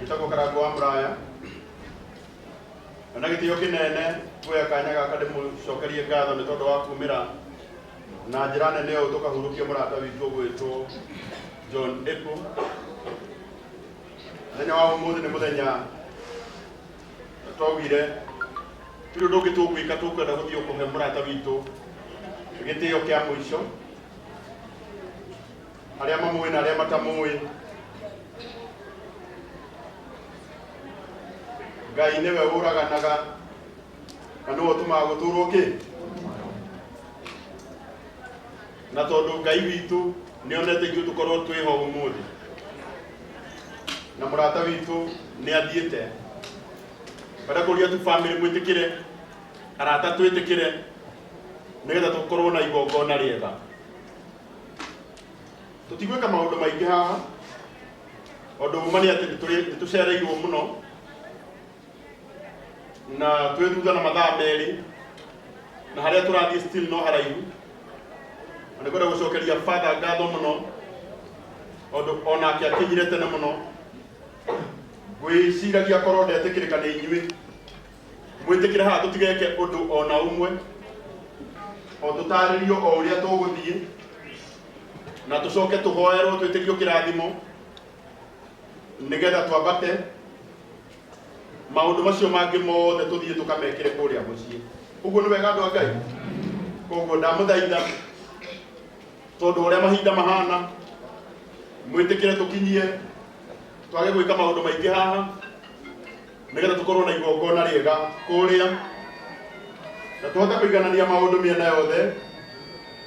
Njĩtagwo Karangũ wa Mũraya. Na na gĩtĩo kĩnene kuoya kanya gaka ndĩmũcokerie ngatho nĩ tondũ wa kumĩra na njĩra nene ũũ tũkahurũkia mũrata witũ ũgwĩtwo John Apple. Mũthenya wa ũmũthĩ nĩ mũthenya twaugire tũrĩ ũndũ ũngĩ tũgwĩka, tũkwenda gũthiĩ kũhe mũrata witũ gĩtĩo kĩa mũico, arĩa mamũĩ na arĩa matamũĩ. Ngai nĩwe ũraganaga na nĩwe ũtũmaga gũtũrwo kĩ, na tondũ Ngai witũ nĩ onete ithuĩ tũkorwo twĩho ũmũthĩ na mũrata witũ nĩ athiĩte, kwenda kũria tu family mwĩtĩkĩre, arata twĩtĩkĩre, nĩgetha tũkorwo na igongona rĩega. Tũtigwĩka maũndũ maingĩ haha, ũndũ uma nĩ atĩ nĩ tũcereirwo mũno na twĩ thutha na mathaa 2, na harĩa tũrathiĩ still no haraihu. Na nĩ kwenda gũcokeria father ngatho mũno tondũ onake akinyire tene mũno. Ngwĩciragia korwo ndetĩkĩrĩka nĩ inyuĩ, mwĩtĩkĩre haha tũtigeke ũndũ ona ũmwe, o tũtarĩrio o ũrĩa tũgũthiĩ, na tũcoke tũhoerwo twĩtĩkio kĩrathimo nĩgetha twambate. Maũndũ macio mangĩ mothe tũthiĩ tũkamekĩre kũrĩa mũciĩ. Ũguo nĩ wega, andũ a Ngai. Koguo ndamũthaitha, tondũ ũrĩa mahinda mahana, mwĩtĩkĩre tũkinyie, twage gwĩka maũndũ maingĩ haha, nĩgetha tũkorwo na igongona rĩega kũrĩa na tũhote kũiganania maũndũ mĩena yothe,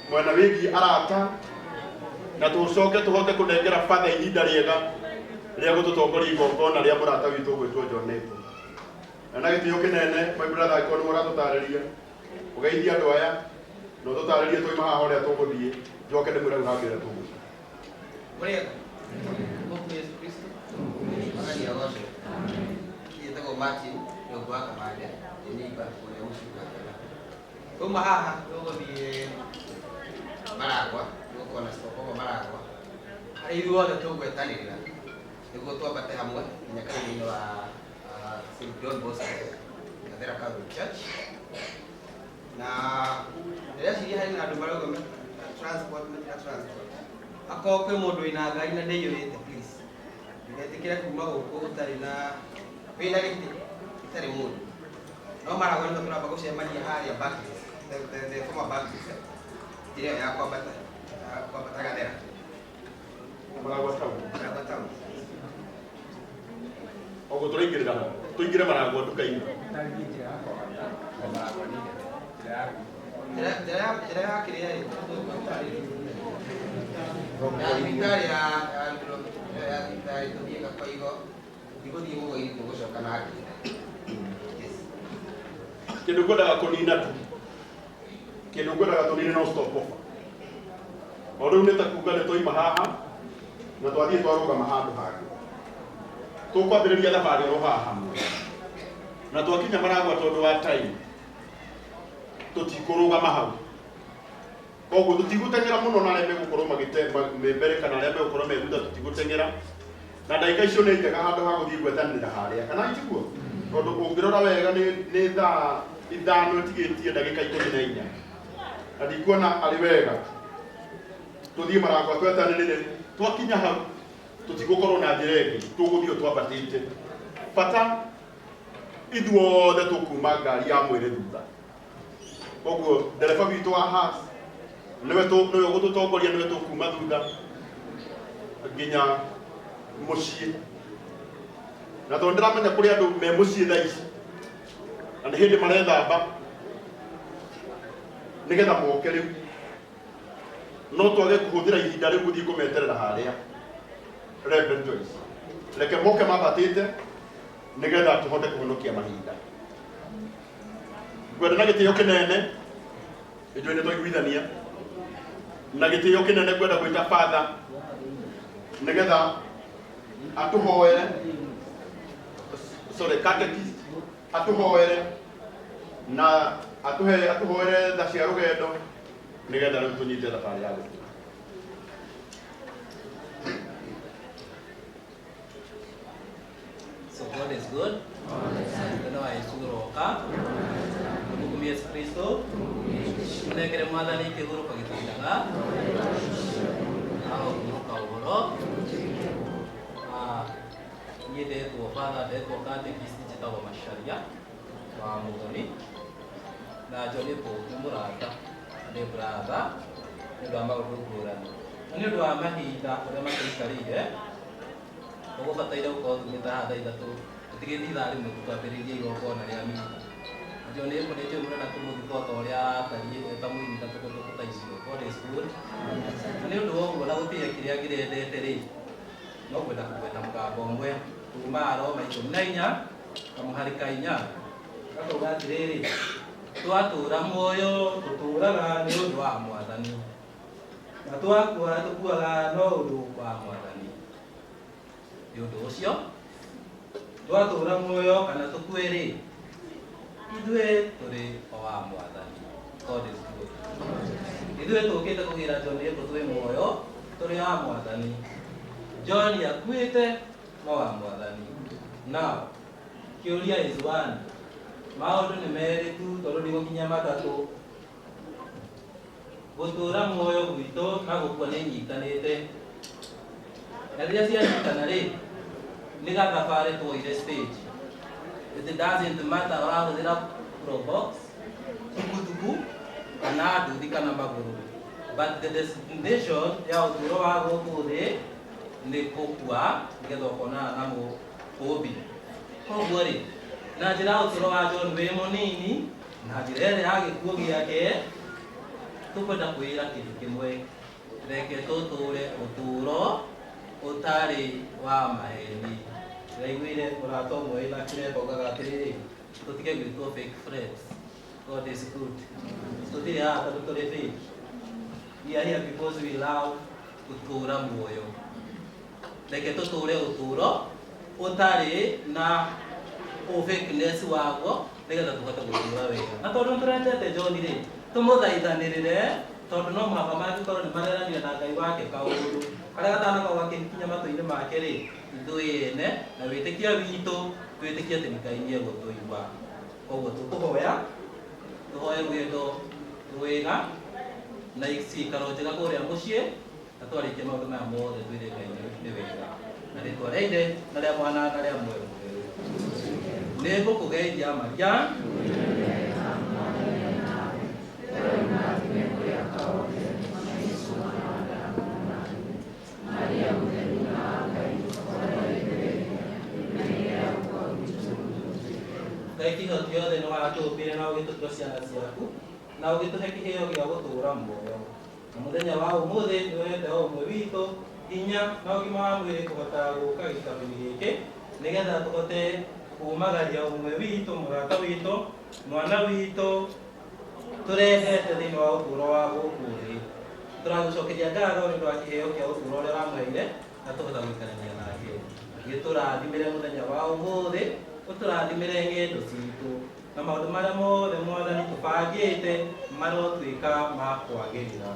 mwena wĩgiĩ arata, na tũcoke tũhote kũnengera batha ihinda rĩega rĩa gũtũtongoria igongona rĩa mũrata witũ ũgwĩtwo John Apple. Na na gĩtĩo kĩnene, my brother, angĩkorwo nĩwe ũratũtarĩria, ũgeithie andũ aya na ũtũtarĩrie twauma haha ũrĩa tũgũthiĩ, njoke ndĩmwĩre hau hangĩ ũrĩa tũgũthiĩ. Mũrĩega. Mũkũ Yesu Kristo. Mwathani agocwo. Njĩtagwo Martin Nyũngũ wa Kamande, nĩ neighbor kũrĩa mũciĩ kwa Njega. Twauma haha tũgũthiĩ Maragwa, tũgũkorwo na stopover Maragwa. Harĩa ithuothe tũgwetanĩrĩra nĩguo twambate hamwe nginya kanitha-inĩ wa St. John Bosco, Gathera Catholic Church. Na ndĩreciria harĩ na andũ marauga transport, matirĩ transport. Akorwo kwĩ mũndũ wĩna ngari na ndĩiyũrĩte, please ndũgetĩkĩre kuma gũkũ ũtarĩ na wĩna gĩtĩ gĩtarĩ mũndũ. No Maragwa nĩho tũramba gũcemania harĩa Baptist, the former Baptist, eh? Njĩra ĩyo ya kwambata Gathera. Maragwa town. Maragwa town. Oguo tũraingĩrĩra ha? Tũingĩre Maragwa nduka-inĩ. Njĩra ya kĩrĩa ĩ ya thibitarĩ ya ĩyo ya thibitarĩ, tũthiĩ Gakoigo, tũtigũthiĩ Mũgũiri, tũgũcoka na ngĩra. Yes. Kĩndũ ngwendaga kũnina tu, kĩndũ ngwendaga tũnine no stop offer. O rĩu nĩ ta kuga nĩ twaima haha na twathiĩ twarũgama handũ hangĩ, tũkwambĩrĩria thabarĩ oro haha hamwe, na twakinya Maragwa, tondũ wa time tũtikũrũgama hau. Koguo tũtigũteng'era mũno, na arĩa megũkorwo magĩte me mbere kana arĩa megũkorwo me thutha tũtigũteng'era, na ndagĩka icio nĩ njega handũ ha gũthiĩ gwetanĩrĩra harĩa, kana itiguo? Tondũ ũngĩrora wega nĩ thaa 5 ĩtigĩtie ndagĩka 14, na ndikuona arĩ wega tũthiĩ Maragwa twetanĩrĩre. Twakinya hau tũtigũkorwo na njĩra ĩngĩ, tũgũthiĩ o twambatĩte. Bata ithuothe tũkuma ngari ya mwĩrĩ thutha. Koguo ndereba witũ wa Haas nĩwe nĩwe ũgũtũtongoria, nĩwe tũkuma thutha nginya mũciĩ. Na tondũ ndĩramenya kũrĩ andũ me mũciĩ thaa ici na nĩ hĩndĩ marethamba nĩgetha moke rĩu, no twage kũhũthĩra ihinda rĩu gũthiĩ kũmeterera harĩa. Reverend Joyce, reke moke mambatĩte nĩgetha tũhote kũhonokia mahinda. Ngwenda na gĩtĩo kĩnene, ithuĩ nĩ twaiguithania, na gĩtĩo kĩnene ngwenda gwĩta father nĩgetha atũhoere, sorry, catechist atũhoere na atũhe atũhoere tha cia rũgendo nĩgetha rĩu tũnyite thabarĩ ya gũthiĩ. So God is good. Mũthenya wa Yesu ũroka. Tũmũkumie Yesu Kristo. Tũnengere Mwathani kĩhurũko gĩtũiraga. Arohurũka ũhoro. Ah, niĩ ndetwo Father, ndetwo catechist njĩtagwo Macharia wa Mũthoni. Na John Paul nĩ mũrata, nĩ brother nĩ ũndũ wa maũndũ ngũrani. Na nĩ ũndũ wa mahinda ũrĩa matũikarĩire, ũgũbataire gũkorwo tumĩte haha thaa 3 tũtigĩte ithaa 1 twambĩrĩrie igongona rĩa mitha. John Paul nĩ njũĩ mũrenda kũmũthika o ta ũrĩa aratariĩ e ta mũini na tũkũndũ ta icio. God is good. Na nĩ ũndũ wa ũguo na gũtĩĩa kĩrĩa ngĩrendete rĩ, no kwenda kũgweta mũgambo ũmwe kuma Aroma 14 kamũhari ka 4 gakauga atĩrĩrĩ, twatũũra muoyo tũtũũraga nĩ ũndũ wa Mwathani, na twakua tũkuaga no ũndũ wa Mwathani. Nĩ ũndũ ũcio twatũũra muoyo kana tũkue rĩ, ithuĩ tũrĩ o wa Mwathani. God is good. Ithuĩ tũkĩte kũgĩra John Apple twĩ muoyo tũrĩ wa Mwathani. John akuĩte no wa Mwathani. Now kĩũria is one, maũndũ nĩ merĩ tu tondũ ndigũkinya matatũ. Gũtũũra muoyo gwitũ na gũkua nĩ inyitanĩte, na rĩrĩa cianyitana rĩ, nĩ gathabarĩ tuoire stage. It doesn't matter ũrahũthĩra probox, tukutuku kana nduthi kana magũrũ, but the destination ya ũtũũro wa gũkũ thĩ nĩ gũkua nĩgetha ũkonana na mũũmbi. Koguo rĩ, na njĩra ya ũtũũro wa John wĩ mũnini na njĩra ĩrĩa ya gĩkuũ gĩake, tũkwenda kwĩra kĩndũ kĩmwe, reke tũtũũre ũtũũro ũtarĩ wa maheni. Ndĩraiguire mũrata ũmwe wĩna kĩremba augaga atĩrĩrĩ, tũtige gwĩtwo fake friends. God is good. Tũtirĩ haha tondũ tũrĩ fake. We are here because we love gũtũũra muoyo. Reke tũtũũre ũtũũro ũtarĩ na ũfakeness waguo nĩgetha tũhote gũtũũra wega. Na tondũ nĩtũrendete John rĩ, tũmũthaithanĩrĩre tondũ no mũhaka mangĩkorwo nĩ mareranire na Ngai wake kaũndũ karĩa gatanakorwo gakĩkinya matũ-inĩ make rĩ, ithuĩ ene na wĩtĩkio witũ twĩtĩkie atĩ Ngai nĩ egũtũigua. Koguo tũkũhoya tũhoe rwendo rwega na cikaro njega kũrĩa mũciĩ, na twarĩkia maũndũ maya mothe twĩre Ngai nĩ wega. Na rĩtwa rĩa Ithe na rĩa Mwana na rĩa Muoyo Mũtheru. Nĩ ngũkũgeithia Maria. Ngai kĩhoti othe nĩ watũmbire na ũgĩtũtua ciana ciaku na ũgĩtũhe kĩheo gĩa gũtũũra muoyo. Na mũthenya wa ũmũthĩ nĩ ũhete o ũmwe witũ hinya na ũgima wa mwĩrĩ kũhota gũka gĩikaro-inĩ gĩkĩ nĩgetha tũhote kumagaria ũmwe witũ, mũrata witũ, mwana witũ tũrendete thĩinĩ wa ũtũũro wa gũkũ thĩ. Tũragũcokeria ngatho nĩ ũndũ wa kĩheo kĩa ũtũũro ũrĩa ũramũheire na tũhota gũikarania nake. Gĩtũrathimĩre mũthenya wa ũmũthĩ, ũtũrathimĩre ng'endo citũ na maũndũ marĩa mothe Mwathani tũbangĩte marotuĩka ma kwagĩrĩra.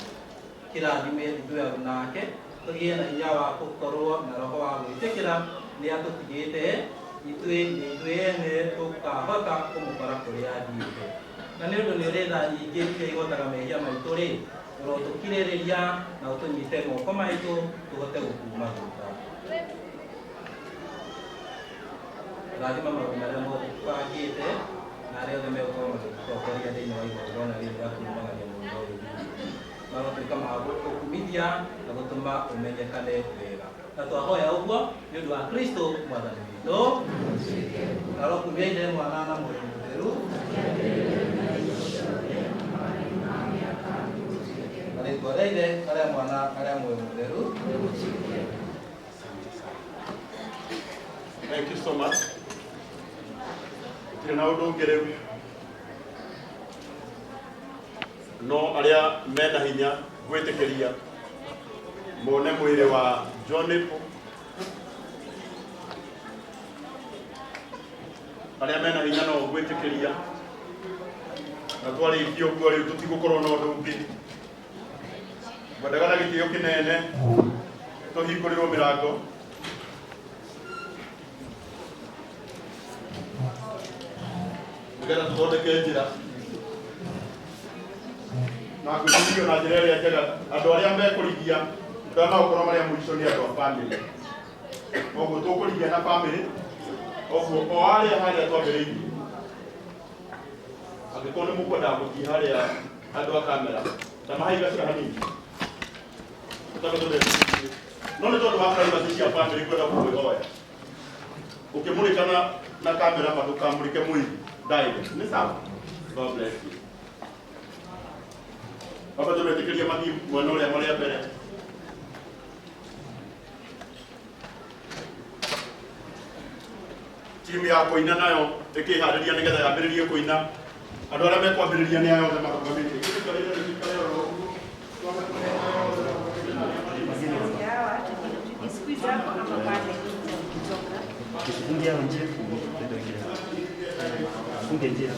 Kĩrathime ithuĩ nake tũgĩe na hinya wa gũkorwo na roho wa gwĩtĩkĩra nĩ atũtigĩte ithuĩ nĩ ithuĩ ene tũkahota kũmũkora kũrĩa athiĩte. Na nĩ ũndũ nĩ ũrĩ tha nyingĩ iria ihotaga mehia maitũ rĩ, ũrotũkirĩrĩria na ũtũnyite moko maitũ tũhote gũkuma thutha. Rathima maũndũ marĩa mothe tũbangĩte na arĩa othe megũkorwo magĩtũtongoria thĩinĩ wa igongona rĩrĩ rĩa kumagaria mũndũ ũyũ witũ. Marotuĩka ma gũkũkumithia na gũtũma ũmenyekane wega. Na twahoya ũguo nĩ ũndũ wa Kristo Mwathani witũ. Arokumia Ithe, Mwana na Muoyo Mũtheru. Na rĩtwa rĩa Ithe na rĩa Mwana na rĩa Muoyo Mũtheru. Thank you so much. Gũtirĩ na ũndũ ũngĩ rĩu, no arĩa mena hinya gwĩtĩkĩria mone mwĩrĩ wa John Apple, arĩa mena hinya no gwĩtĩkĩria, na twarĩkia ũguo rĩu tũtigũkorwo na ũndũ ũngĩ. Ngwendaga na gĩtĩo kĩnene tũhingũrĩrwo mĩrango. Nĩgetha tũthondeke njĩra na ngwĩciria na njĩra ĩrĩa njega andũ arĩa mekũrigia andũ arĩa magũkorwo marĩ a mũico nĩ andũ a bamĩrĩ koguo tũkũrigia na bamĩrĩ koguo o harĩa harĩa twambĩrĩirie angĩkorwo nĩ mũkwendaga gũthiĩ harĩa andũ a kamera ndamahai gacĩra hanini tũtambe tũthiĩ no nĩ tondũ wa privacy cia bamĩrĩ kwenda gũkwĩhoya ũkĩmũrĩka na kamera ma ndũkamũrĩke mwĩrĩ direct nĩ sawa. God bless you. Baba tũmetĩkĩrie mathiĩ mwena ũrĩa marĩa mbere. Timu ya kũina nayo ĩkĩharĩria nĩgetha yambĩrĩrie kũina. Andũ arĩa mekwambĩrĩria nĩ aya othe marũgamĩte. Tusifunge hao njia, funge njia.